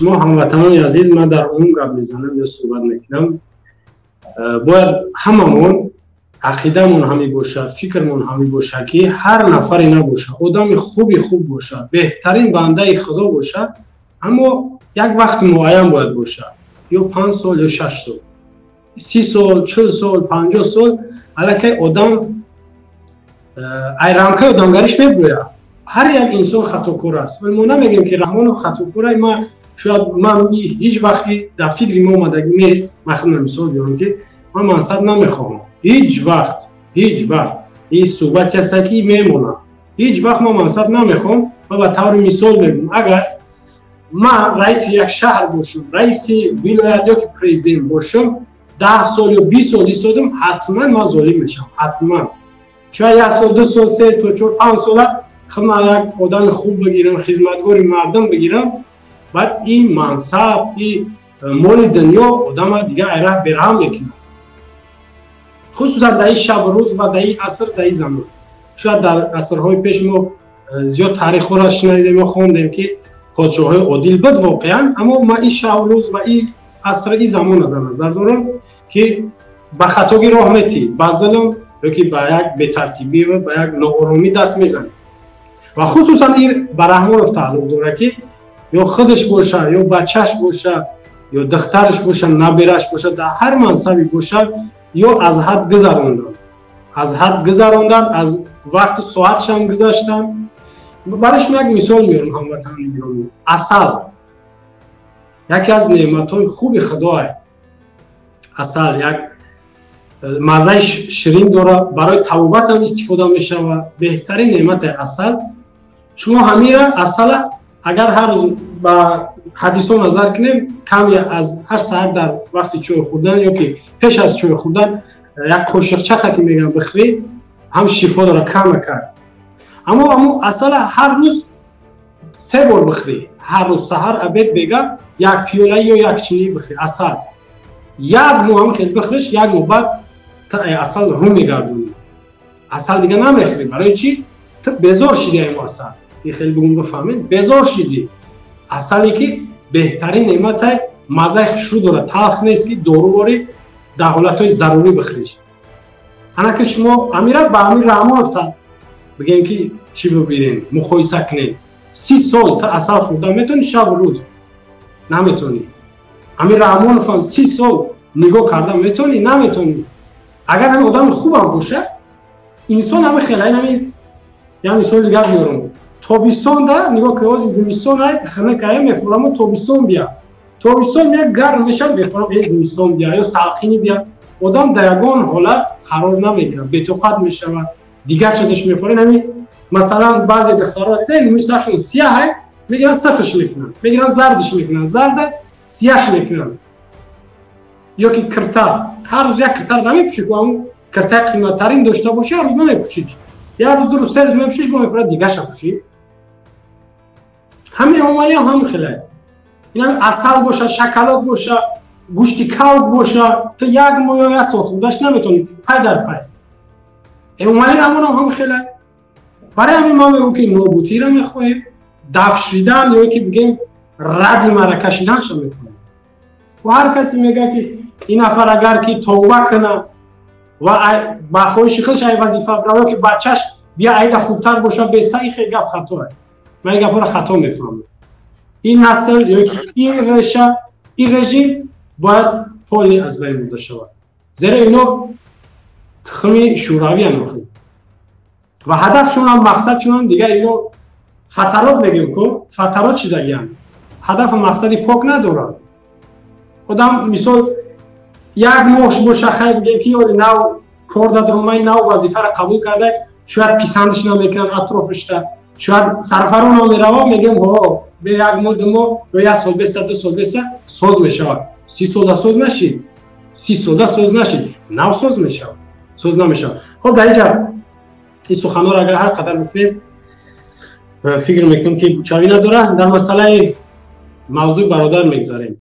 Шумо, ҳамватанони азиз, ман дар умум гап мезанам ё суҳбат мекунам. Бояд ҳамамон ақидамон ҳамин бошад, фикрмон ҳамин бошад, ки ҳар нафаре набошад, одами хуби хуб бошад, беҳтарин бандаи худо бошад, аммо як вақти муайян бояд бошад, ё 5 сол ё 6 сол. 30 сол, 40 сол, 50 сол аллакай одам ай рамкаи одамгариш мебояд. Ҳар як инсон хатокор аст. Вале мо намегӯем, ки Раҳмонов хатокор. Ма шояд ман ҳеҷ вақти дар фикри мо омадагӣ нест. Ман худам мисол биёрам, ки ман мансаб намехоҳам ҳеҷ вақт, ҳеҷ вақт. Ин суҳбате ҳаста, ки мемонам. Ҳеҷ вақт ман мансаб намехоҳам. Ва ба таври мисол мегӯм: агар ман раиси як шаҳр бошам, раиси вилоят ё ки президент бошам, 10 сол ё 20 сол истодам, ҳатман ман золим мешавам. Ҳатман шояд як сол, 2 сол, се то чор, 5 сола худман як одами хуб бигирам, хизматгори мардум бигирам. Баъд ин мансаб, ин моли дунё одама дигар айраҳ бераҳм мекунад, хусусан дар ин шабу рӯз ва дар ин аср, дар ин замон. Шояд дар асрҳои пеш мо зиёд таърихҳоро шунидем ё хондем, ки подшоҳҳои одил буд воқеан. Аммо ман ин шабу рӯз ва ин аср, ин замонро дар назар дорам, ки ба хатогӣ роҳ метӣ, ба зулм ё ки ба як бетартибӣ ва ба як нооромӣ даст мезанӣ. Ва хусусан ин ба Раҳмонов тааллуқ дорад, ки ё худаш боша, ё бачаш боша, ё духтараш боша, набераш боша, дар ҳар мансабе бошад, ё аз ҳад гузарондан, аз ҳад гузарондан, аз вақту соатшам гузаштан. Барои шумо як мисол меорам, ҳамватанони гиромӣ. Асал яке аз неъматҳои хуби худоа. Асал як маззаи ширин дорад, барои табобат ҳам истифода мешавад. Беҳтарин неъмати асал. Шумо ҳамира асала агар ҳар рӯз, ба ҳадисҳо назар кунем, каме аз ҳар саҳар дар вақти чой хӯрдан ё ки пеш аз чой хӯрдан як қошиқча хати мегӯям бихӯрӣ, ҳам шифо дорад камакак. Аммо амо асала ҳар рӯз се бор бихӯрӣ, ҳар рӯз саҳар, обед, бега як пиёла ё як чинӣ бихӯрӣ асал, як моҳ ҳам хел бихӯриш, як моҳ баъд асал рӯ мегардонӣ, асал дига намехӯрӣ. Барои чӣ? Ту безор шидӣ амо асал. Ин хеле бигум, бифаҳмед, безор шидӣ. Асале ки беҳтарин неъматай, маззаи хушрӯ дорад, талх нест, ки доруворӣ дар ҳолатҳои зарурӣ бихӯриш. Ана ки шумо амира ба Амир Раҳмонов бигем, ки чӣ бибинем, муқоиса кунем. 30 сол та асал хӯрда метавонӣ шабу рӯз? Наметавонӣ. Амир Раҳмоновам 30 сол нигоҳ карда метавонӣ? Наметавонӣ. Агар ҳамин одами хубам бошад, инсон ҳама хеле. Ҳамин як мисоли дигар биёрам. Тобистонда нигоҳ ки ҳози зимистон ай, хунукая, мефурамо, тобистон бия. Тобистон бия, гарм мешавад, мефурам, э, зимистон бия ё салқинӣ бия. Одам дар ягон ҳолат қарор намегирад, бетоқат мешавад, дигар чизаш мефорад. Ҳамин масалан, баъзе духтарро дидаед, мӯи саршон сияҳ, мегиранд, сафш мекунанд, мегиранд, зардиш мекунанд, зарда сияш мекунанд. Ё ки кирта, ҳар рӯз як киртаро намепӯшӣ. Ҳамун киртаи қиматтарин дошта бошӣ, ҳар рӯз намепӯшӣ. Як рӯз, 2 рӯз, 3 рӯз мепӯшӣ, бо мефурад, дигаша пӯшӣ. Ҳамин Эмомалиам ҳамин хеле. Ин асал боша, шоколад боша, гӯшти кавк боша, ту як моҳ ё як сол хӯрдаш наметавонӣ пай дар пай. Эмомалӣ Раҳмонам ҳамин хеле. Барои ҳамин ман мегӯм, ки нобудиро мехоҳем, дафшидан ё ки бигем ради мара кашиданша мехоҳем. Ва ҳар касе мегӯяд, ки ин нафар агар ки тавба кунад ва ба хоҳиши худаш ай вазифа бирава ё ки бачаш бия, айда хубтар боша, беста, ин хеле гап хатоа. Ман ин гапҳоро хато мефаҳмам. Ин насл ё ки ин реша, ин режим бояд поли аз байн бурда шавад, зеро ино тухми шӯравиян охир ва ҳадафшонам, мақсадшонам дигар. Ино хатарот мегӯем ку, хатарот шидагианд, ҳадафу мақсади пок надоранд. Одам мисол як моҳ боша, хайр, бигем ки ёли нав кор дадромай, нав вазифаро қабул карда, шояд писандиш намекунанд атрофишта, шояд сарфаро намерава. Мегӯем, ҳо, бе як моҳ, 2 моҳ ё як сол беса, 2 сол беса соз мешавад. 30 сола соз нашид, 30 сола соз нашид, нав соз мешавад? Соз намешавад. Хоб, дар инҷа ин суханҳоро агар ҳар қадар бикунем, фикр мекунем, ки бучавӣ надорад. Дар масъалаи мавзӯи бародар мегзарем.